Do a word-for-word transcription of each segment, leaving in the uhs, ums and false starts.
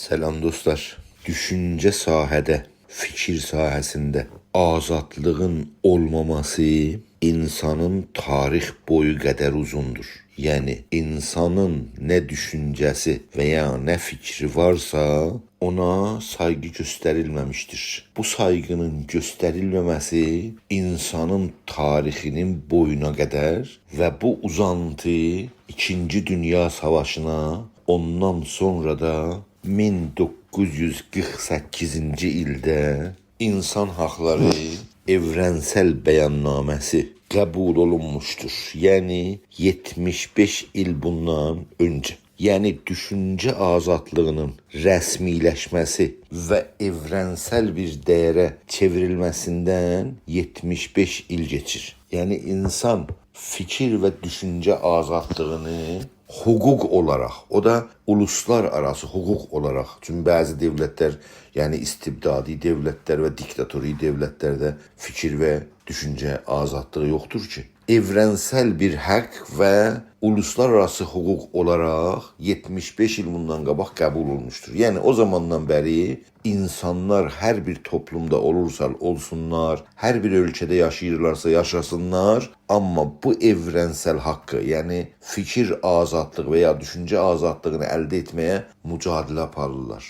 سلام دوستلار. دوشونجه ساحه‌ده، فیکیر ساحه‌سینده آزادلیغین اولماماسی اینسانین تاریخ بویو قدر اوزوندور. یعنی، اینسانین نه دوشونجه‌سی و یا نه فیکری وارسا، اونا سایغی گؤستریلمه‌میشدیر. بو سایغینین گؤستریلمه‌مه‌سی اینسانین تاریخینین بویونا قدر و بو اوزانتی ایکینجی دونیا ساواشینا، اوندان سونرا دا مین دوققوز یوز قیرخ سککیزینجی ایلده اینسان حاقلاری ائورنسل بیاننامه‌سی قبول اولونموشدور. یعنی، یئتمیش بئش ایل بوندان اؤنجه. یعنی، دوشونجه آزادلیغینین رسمی‌لشمه‌سی و ائورنسل بیر دَیَره چئوریلمه‌سیندن یئتمیش بئش ایل کئچیر. یعنی، اینسان فیکیر و دوشونجه آزادلیغینی حقوق اولاراق، او دا اولوسلارآراسی حقوق اولاراق، چونکی بعضی دؤولتلر، یعنی استبدادی دؤولتلر و دیکتاتوری دؤولتلرده فیکیر و دوشونجه آزادلیغی یوخدور کی، ائورنسل بیر حاق و اولوسلارآراسی حقوق اولاراق یئتمیش بئش ایل بوندان قاباق قبول اولموشدور. یعنی، او زاماندان بری اینسانلار هر بیر توپلومدا اولورسا اولسونلار، هر بیر اؤلکه‌ده یاشاییرلارسا یاشاسینلار، آمما بو ائورنسل حاققی، یعنی فیکیر آزادلیغی و یا دوشونجه آزادلیغینی الده ائتمه‌یه مجادله آپاریرلار.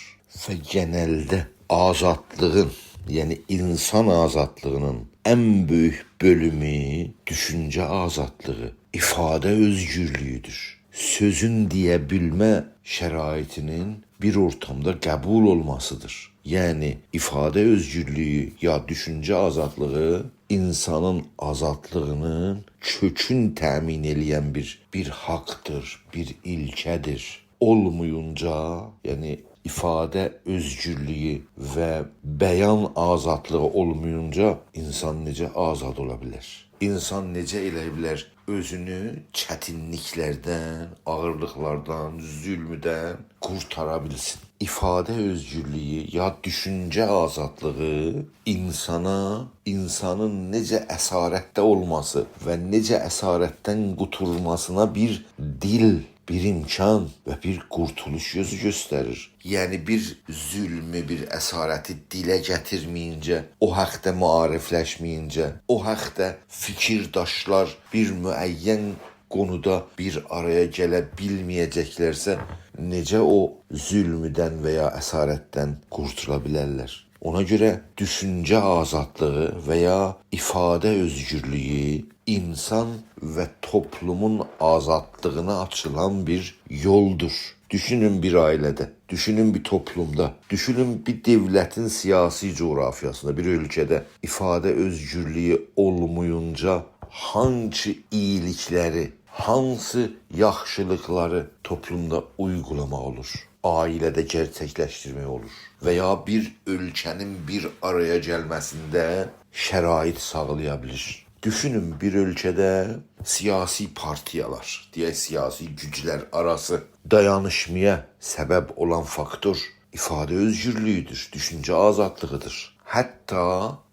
و گئنلده آزادلیغین، یعنی اینسان آزادلیغینین ان بؤیوک بؤلومو دوشونجه آزادلیغی، ایفاده اؤزگورلویودور. سؤزون دئیه بیلمه شرایطینین بیر اورتامدا قبول اولماسیدیر. یعنی، ایفاده اؤزگورلویو یا دوشونجه آزادلیغی اینسانین آزادلیغینین کؤکون تأمین ائله‌ین بیر، بیر حاقدیر، بیر ایلکه‌دیر. اولمایینجا، یعنی ایفاده اؤزگورلویو و بیان آزادلیغی اولمایینجا اینسان نئجه آزاد اولا بیلر؟ اینسان نئجه ائلیه بیلر اؤزونو چتینلیکلردن، آغیرلیقلاردان، ظلمدن قورتارا بیلسین؟ ایفاده اؤزگورلویو یا دوشونجه آزادلیغی اینسانا، اینسانین نئجه اسارتده اولماسی و نئجه اسارتدن قوتولماسینا بیر دیل، بیر امکان و بیر قورتولوش یولو گؤستریر. یعنی بیر ظلمو، بیر اسارتی دیله گتیرمه‌یینجه، او حاقدا معاریفلشمه‌یینجه، او حاقدا فیکیرداشلار بیر معین قونودا بیر آرایا گله بیلمه‌یه‌جکلرسه، نئجه او ظلمدن و یا اسارتدن قورتولا بیلرلر؟ اونا گؤره دوشونجه آزادلیغی و یا ایفاده اؤزگورلویو اینسان و توپلومون آزادلیغینا آچیلان بیر یولدور. دوشونون بیر عائله‌ده، دوشونون بیر توپلومدا، دوشونون بیر دؤولتین سیاسی جغرافیاسیندا، بیر اؤلکه‌ده ایفاده اؤزگورلویو اولمایینجا هانسی اییلیکلری، هانسی یاخشیلیقلاری توپلومدا اویغولاماق اولور، عائله‌ده گئرچکلشدیرمک اولور و یا بیر اؤلکه‌نین بیر آرایا گلمه‌سینده شرایط ساغلایا بیلیر. دوشونون، بیر اؤلکه‌ده سیاسی پارتیالار، دئیک، سیاسی گوجلر آراسی دایانیشمایا سبب اولان فاکتور ایفاده اؤزگورلویودور، دوشونجه آزادلیغیدیر. حتی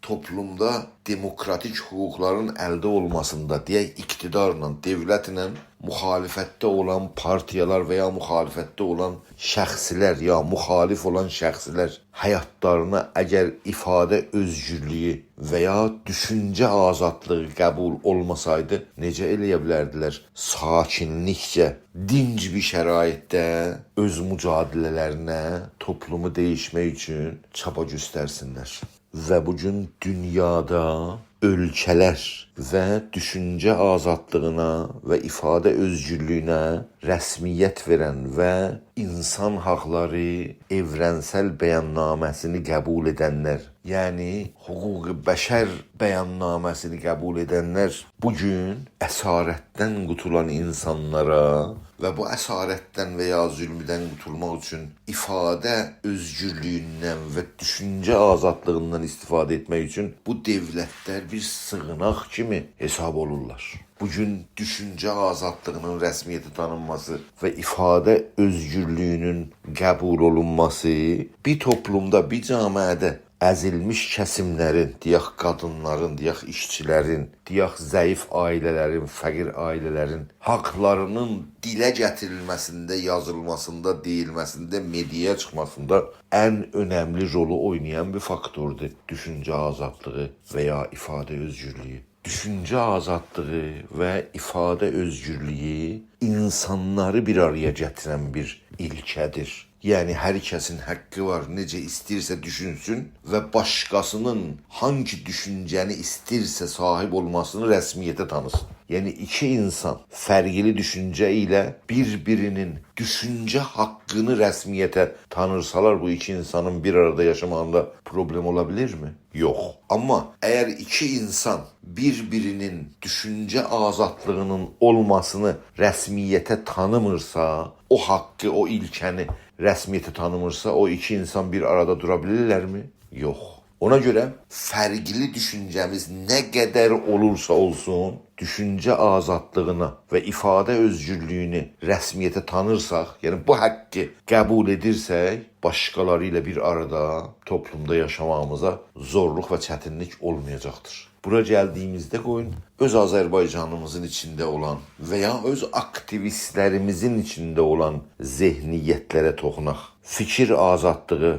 توپلومدا دموکراتیک حقوقلارین الده اولماسیندا، دئیک، اقتدارلا، دؤولتله مخالفتده اولان پارتیالار و یا مخالفتده اولان شخصلر، یا مخالف اولان شخصلر حیاتلارینا اگر ایفاده اؤزگورلویو و یا دوشونجه آزادلیغی قبول اولماسایدی، نئجه ائلیه بیلردیلر ساکینلیکجه، دینج بیر شرایطده اؤز مجادله‌لرینه، توپلومو دییشمک اوچون چابا گؤسترسینلر؟ و بو گون دونیادا اؤلکه‌لر و دوشونجه آزادلیغینا و ایفاده اؤزگورلویونه رسمیت وئرن و اینسان حاقلاری ائورنسل بیاننامه‌سینی قبول ائدنلر، یعنی حقوق بشر بیاننامه‌سینی قبول ائدنلر، بو گون اسارتدن قوتولان اینسانلارا و بو اسارتدن و یا ظلمدن قوتولماق اوچون ایفاده اؤزگورلویوندن و دوشونجه آزادلیغیندان استفاده ائتمک اوچون بو دؤولتلر بیر سیغیناق کیمی حساب اولورلار. بو گون دوشونجه آزادلیغینین رسمیته تانینماسی و ایفاده اؤزگورلویونون قبول اولونماسی بیر توپلومدا، بیر جامعه‌ده ازیلمیش کسیملرین، دئیک قادینلارین، دئیک ایشچیلرین، دئیک ضعیف عائله‌لرین، فقیر عائله‌لرین حاقلارینین دیله گتیریلمه‌سینده، یازیلماسیندا، دئییلمه‌سینده، مئدیایا چیخماسیندا ان اؤنملی رولو اوینایان بیر فاکتوردور دوشونجه آزادلیغی و یا ایفاده اؤزگورلویو. دوشونجه آزادلیغی و ایفاده اؤزگورلویو اینسانلاری بیر آرایا گتیرن بیر ایلکه‌دیر. یعنی، هر کسین حاققی وار، نئجه ایسته‌ییرسه دوشونسون و باشقاسینین هانگی دوشونجه‌نی ایسته‌ییرسه صاحیب اولماسینی رسمیته تانیسین. یعنی، ایکی اینسان فرقلی دوشونجه ایله بیر-بیرینین دوشونجه حاققینی رسمیته تانیرسالار، بو ایکی اینسانین بیر آرادا یاشاماغیندا پروبلئم اولا بیلیرمی؟ یوخ. آمما اگر ایکی اینسان بیر-بیرینین دوشونجه آزادلیغینین اولماسینی رسمیته تانیمیرسا، او حاققی، او ایلکه‌نی رسمیته تانیمیرسا، او ایکی اینسان بیر آرادا دورا بیلیرلرمی؟ یوخ. اونا گؤره فرقلی دوشونجه‌میز نه قدر اولورسا اولسون، دوشونجه آزادلیغینا و ایفاده اؤزگورلویونو رسمیته تانیرساق، یعنی بو حاققی قبول ائدیرسک، باشقالاری ایله بیر آرادا توپلومدا یاشاماغیمیزا زورلوق و چتینلیک اولمایاجاقدیر. بورا گلدیییمیزده قویون اؤز آذربایجانیمیزین ایچینده اولان و یا اؤز آکتیویستلریمیزین ایچینده اولان ذهنیتلره توخوناق. فیکیر آزادلیغی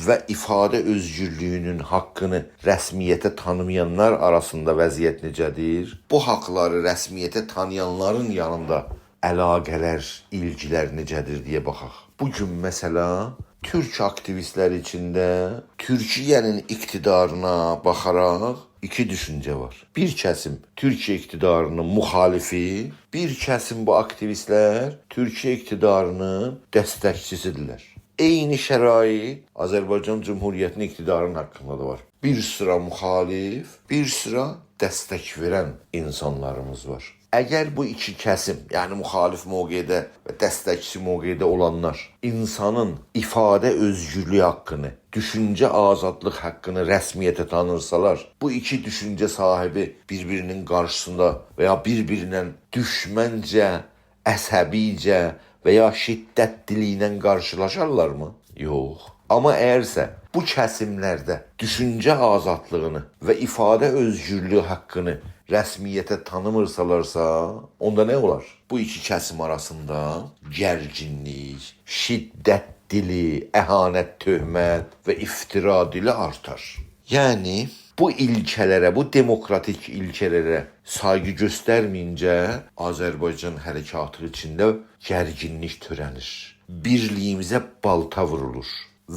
و ایفاده اؤزگورلویونون حاققینی رسمیته تانیمایانلار آراسیندا وضعیت نئجه‌دیر؟ بو حاقلاری رسمیته تانییانلارین یانیندا علاقه‌لر، ایلگیلر نئجه‌دیر دئیه باخاق. بو گون، مثلا، تورک آکتیویستلری ایچینده تورکیه‌نین اقتدارینا باخاراق ایکی دوشونجه وار. بیر کسیم تورکیه اقتداری‌نین مخالفی، بیر کسیم بو آکتیویستلر تورکیه اقتداری‌نین دستکچی‌سی‌دیرلر. عینی شرایط آذربایجان جمهوریتی‌نین اقتداری‌نین حاققیندا دا وار. بیر سیرا مخالف، بیر سیرا دستک وئرن اینسانلاریمیز وار. اگر بو ایکی کسیم، یعنی مخالف موقعده و دستکچی موقعده اولانلار اینسانین ایفاده اؤزگورلویو حاققینی، دوشونجه آزادلیق حاققینی رسمیته تانیرسالار، بو ایکی دوشونجه صاحیبی بیر-بیرینین قارشیسیندا و یا بیر-بیرینه دوشمنجه، عصبیجه و یا شدت دیلی ایله قارشیلاشارلارمی؟ یوخ. آمما اگرسه بو کسیملرده دوشونجه آزادلیغینی و ایفاده اؤزگورلویو حاققینی رسمیته تانیمیرسالارسا، اوندا نه اولار؟ بو ایکی کسیم آراسیندا گرگینلیک، شدت دیلی، اهانت، تهمت و افترا دیلی آرتار. یعنی، بو ایلکه‌لره، بو دموکراتیک ایلکه‌لره سایغی گؤسترمه‌یینجه آذربایجان حرکاتی ایچینده گرگینلیک تؤره‌نیر. بیرلیگیمیزه بالتا وورولور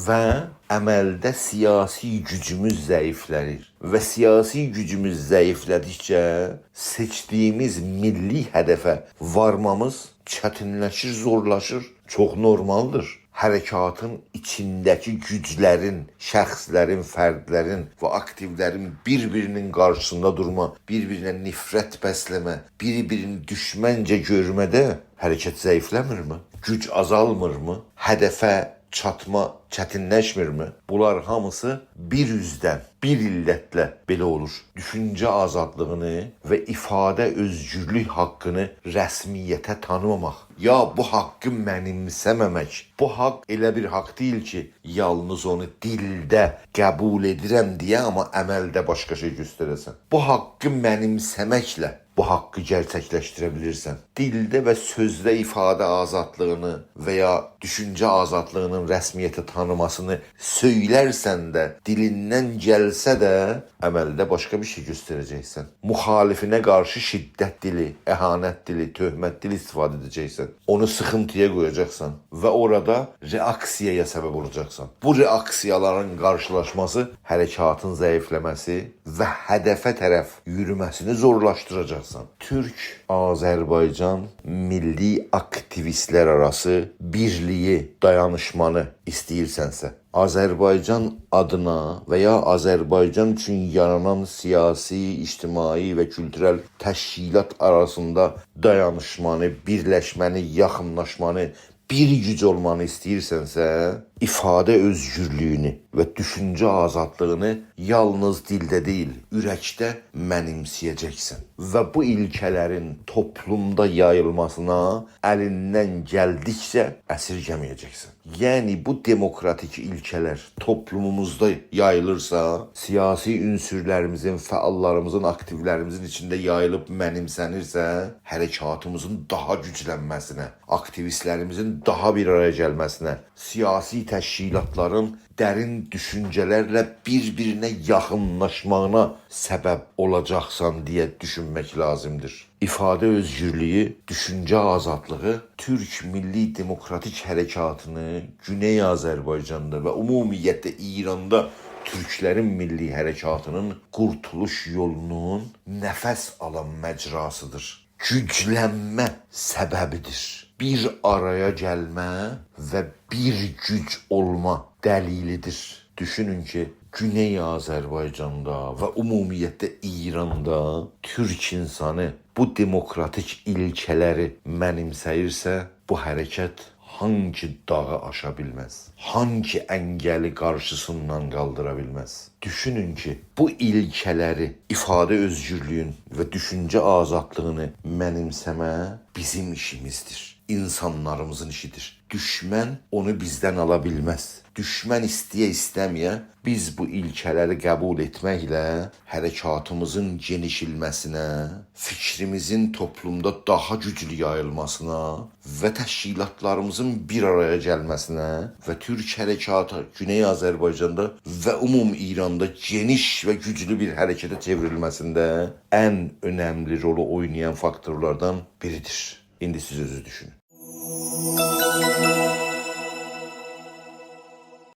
و عملده سیاسی گوجوموز ضعیفله‌نیر و سیاسی گوجوموز ضعیفله‌دیکجه سئچدیییمیز میللی هدفه وارمامیز چتینلشیر، زورلاشیر، چوخ نورمالدیر. حرکاتین ایچینده‌کی گوجلرین، شخصلرین، فردلرین و آکتیولرین بیر-بیرینین قارشیسیندا دورما، بیر-بیرینه نفرت بسله‌مه، بیر-بیرینی دوشمنجه گؤرمه‌ده حرکت ضعیفله‌میرمی؟ گوج آزالمیرمی؟ هدفه چاتما چتینلشمیرمی؟ بونلار هامیسی بیر اوزدن، بیر علتله بئله اولور. دوشونجه آزادلیغینی و ایفاده اؤزگورلوک حاققینی رسمیته تانیماماق، یا بو حاققی منیمسه‌مه‌مک. بو حاق ائله بیر حاق دئییل کی، یالنیز اونو دیلده قبول ائدیرم دئیه، آمما عملده باشقا شئی گؤستره‌سن. بو حاققی منیمسه‌مکله بو حاققی گئرچکلشدیره بیلیرسن. دیلده و سؤزده ایفاده آزادلیغینی و یا دوشونجه آزادلیغینین رسمیته تانیماسینی سؤیلرسن ده، دیلیندن گلسه ده، عملده باشقا بیر شئی گؤستره‌جکسن. مخالفینه قارشی شدت دیلی، اهانت دیلی، تهمت دیلی استفاده ائده‌جکسن. اونو سیخینتییا قویاجاقسان و اورادا رئاکسیایا سبب اولاجاقسان. بو رئاکسیالارین قارشیلاشماسی حرکاتین ضعیفله‌مه‌سی و هدفه طرف یورومه‌سینی زورلاشدیراجاقسان. تورک-آذربایجان میللی آکتیویستلر آراسی بیرلیگی، دایانیشمانی ایسته‌ییرسنسه، آذربایجان آدینا و یا آذربایجان اوچون یارانان سیاسی، اجتماعی و کولتورل تشکیلات آراسیندا دایانیشمانی، بیرلشمه‌نی، یاخینلاشمانی، بیر گوج اولمانی ایسته‌ییرسنسه، ایفاده اؤزگورلویونو و دوشونجه آزادلیغینی یالنیز دیلده دئییل، اورکده منیمسه‌یه‌جکسن. و بو ایلکه‌لرین توپلومدا یاییلماسینا الیندن گلدیکجه اسیرگه‌مه‌یه‌جکسن. یعنی بو دموکراتیک ایلکه‌لر توپلوموموزدا یاییلیرسا، سیاسی عنصرلریمیزین، فعاللاریمیزین، آکتیولریمیزین ایچینده یاییلیب منیمسه‌نیرسه، حرکاتیمیزین داها گوجلنمه‌سینه، آکتیویستلریمیزین داها بیر آرایا گلمه‌سینه، سیاسی تشکیلاتلارین درین دوشونجه‌لرله بیر-بیرینه یاخینلاشماغینا سبب اولاجاقسان دئیه دوشونمک لازیمدیر. ایفاده اؤزگورلویو، دوشونجه آزادلیغی تورک میللی دموکراتیک حرکاتینی، گونئی آذربایجاندا و عمومیتله ایراندا تورکلرین میللی حرکاتینین قورتولوش یولونون نفس آلان مجراسیدیر. گوجلنمه سببیدیر. بیر آرایا گلمه و بیر گوج اولما دلیلیدیر. دوشونون کی، گونئی آذربایجاندا و عمومیتله ایراندا تورک اینسانی بو دموکراتیک ایلکه‌لری منیمسه‌ییرسه، بو حرکت هانگی داغی آشا بیلمز، هانگی انگلی قارشیسیندان قالدیرا بیلمز. دوشونون کی، بو ایلکه‌لری، ایفاده اؤزگورلویون و دوشونجه آزادلیغینی منیمسه‌مه بیزیم ایشیمیزدیر، اینسانلاریمیزین ایشیدیر. دوشمن اونو بیزدن آلا بیلمز. دوشمن ایسته‌یه ایسته‌مه‌یه، بیز بو ایلکه‌لری قبول ائتمکله حرکاتیمیزین گئنیشلمه‌سینه، فیکریمیزین توپلومدا داها گوجلو یاییلماسینا و تشکیلاتلاریمیزین بیر آرایا گلمه‌سینه و تورک حرکاتی گونئی آذربایجاندا و عموم ایراندا گئنیش و گوجلو بیر حرکته چئوریلمه‌سینده ان اؤنملی رولو اوینایان فاکتورلاردان بیریدیر. ایندی سیز اؤزونوز دوشونون.